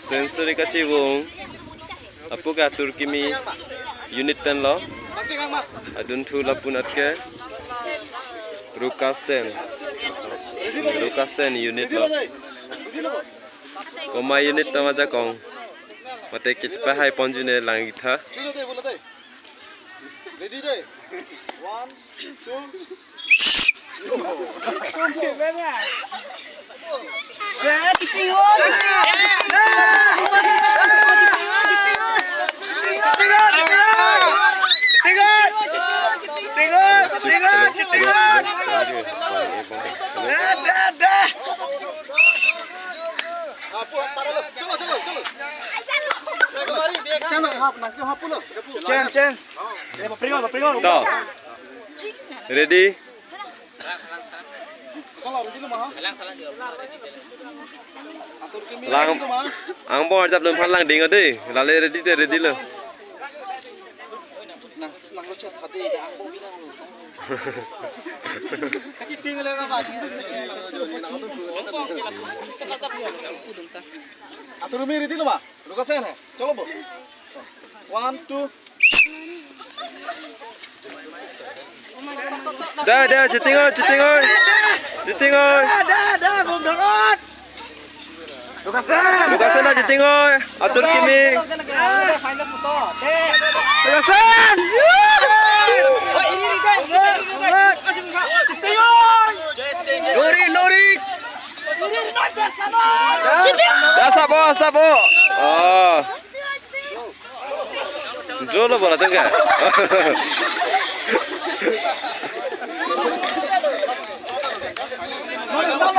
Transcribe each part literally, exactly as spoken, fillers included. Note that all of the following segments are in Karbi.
Century kachevung apu ke Atur Kimi unit pen lo. Adunthu lapu anat ke Rukasen. Rukasen unit lo. Komat unit tama ajakong. Mate kechepahai ponjune lang-ik tha. Ready, ready. One, two. Change, change. To. Ready? Lang, angbong arjap lum aphan langding o dei. Lale ready te ready lo. Atur Kimi ready lo ma? Rukasen hai. Chalo bo. One, two. Da, da, Jiting oi, Jiting oi. Jiting oi. Da, da, da, bom dorot. Rukasen. Rukasen da Jiting oi. Atur Kimi. Rukasen. Lori, lori. Da sabo, sabo. Oh. Draw lo bola tengke.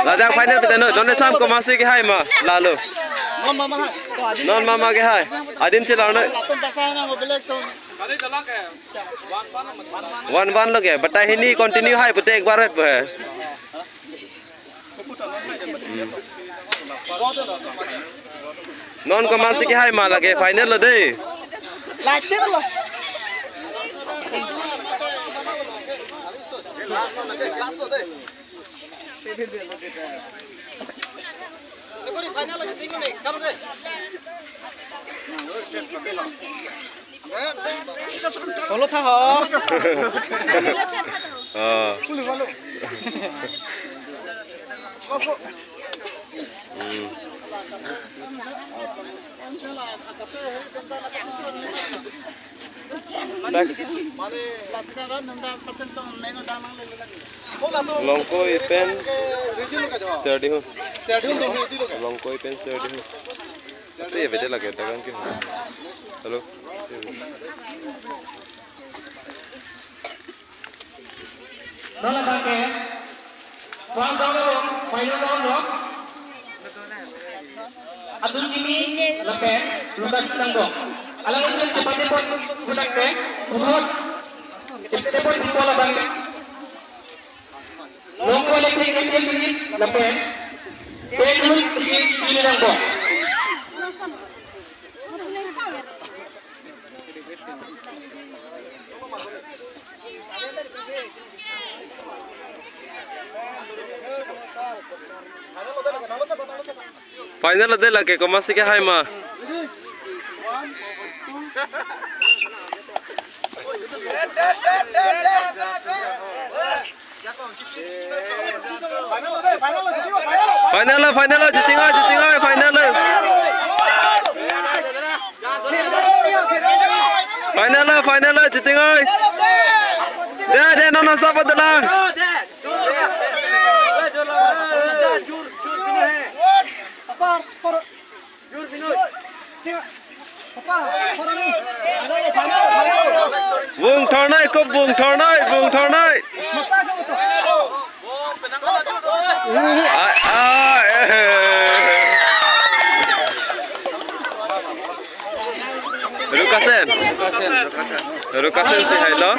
Lajang final pita no, donde sam komatsi kehai ma, lalo. Non mama kehai. Adim chelar no. One one lo ke, bata hini continue hai pute ek bar hai pu hai. Hmm. Non komatsi kehai ma lake final lo dei. Tolo tha ho. Oh. Hmm. Longkoi pen Serdihu. Longkoi pen Serdihu. Ase ya bete lake dagang ke. Hello. Non abang ke Kwan Saung Rong, final round lo. Atur Kimi lapen Lucas Tangbong. Alanglitum chepate pon puthot ke, puthot chepate pon pupo labang ke. Longkoi Electric S M C lapen Saint Luke Christian School Tangbong. Final lo dei lake, komatsi kehai ma. Final lo, final lo, Jiting oi, Jiting oi, final lo. Final lo, final lo, Jiting oi. Dei, dei, non, non, sabo dei lang. Vung thornai, kop vung thornai, vung thornai. Ai, ai, eh. Rukasen. Rukasen, Rukasen. Rukasen si hai lo.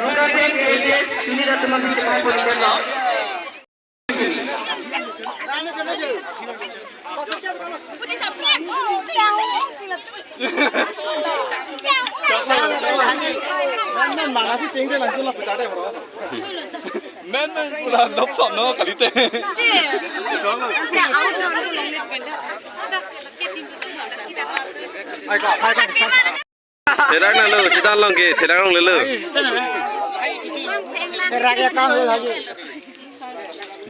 Rukasen, K C S, Sunil Ratu Mangsi, Chennai, Puri, lo. Men, men, pura dop som no kalite. Therak nanglo, chetan long ke, therak longlelo.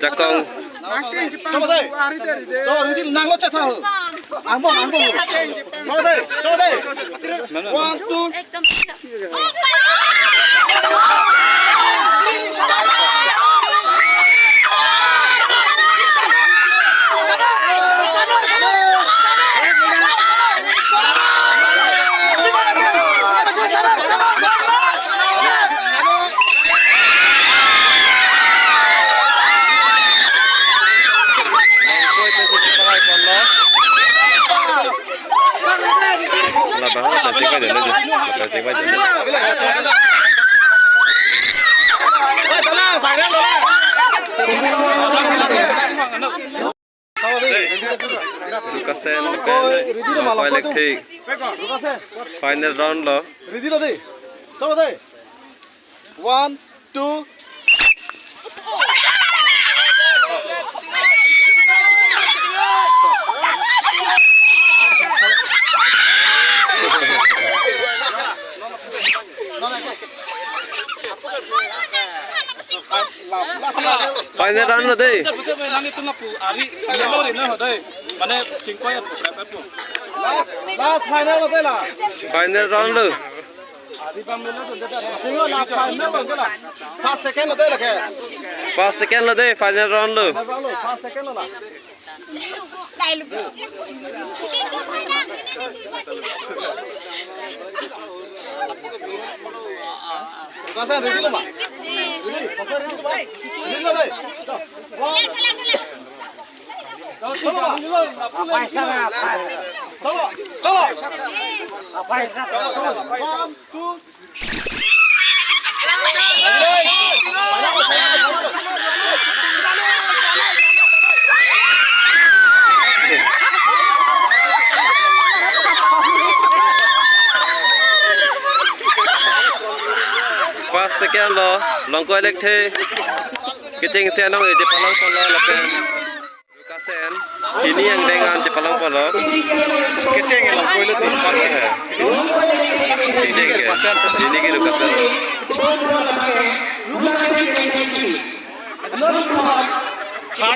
Jakong. Chalo de. Chalo, ready, nanglo chetha ho. Angbong, angbong. Chalo de, chalo de. One, two. Lukasen pen Longkoi Electric. Final round lo. Ready lo de. Chalo de. One, two. Final round lo de. Last, last final lo de la. Final round lo. Tinglo, last final lo de la. First second lo de la ke. First second lo de, final round lo. First second lo la. Lukasen, ready lo ma? Ready? Ready lo de? Chalo. Chalo. Chalo. One, two. First second lo, Longkoi Electric. Kechengsi anong e chepalong ponlo lapen Lukasen, hini angdeng an chepalong ponlo. Kecheng e Longkoi lo tu. Kecheng ke, hini ke Lukasen.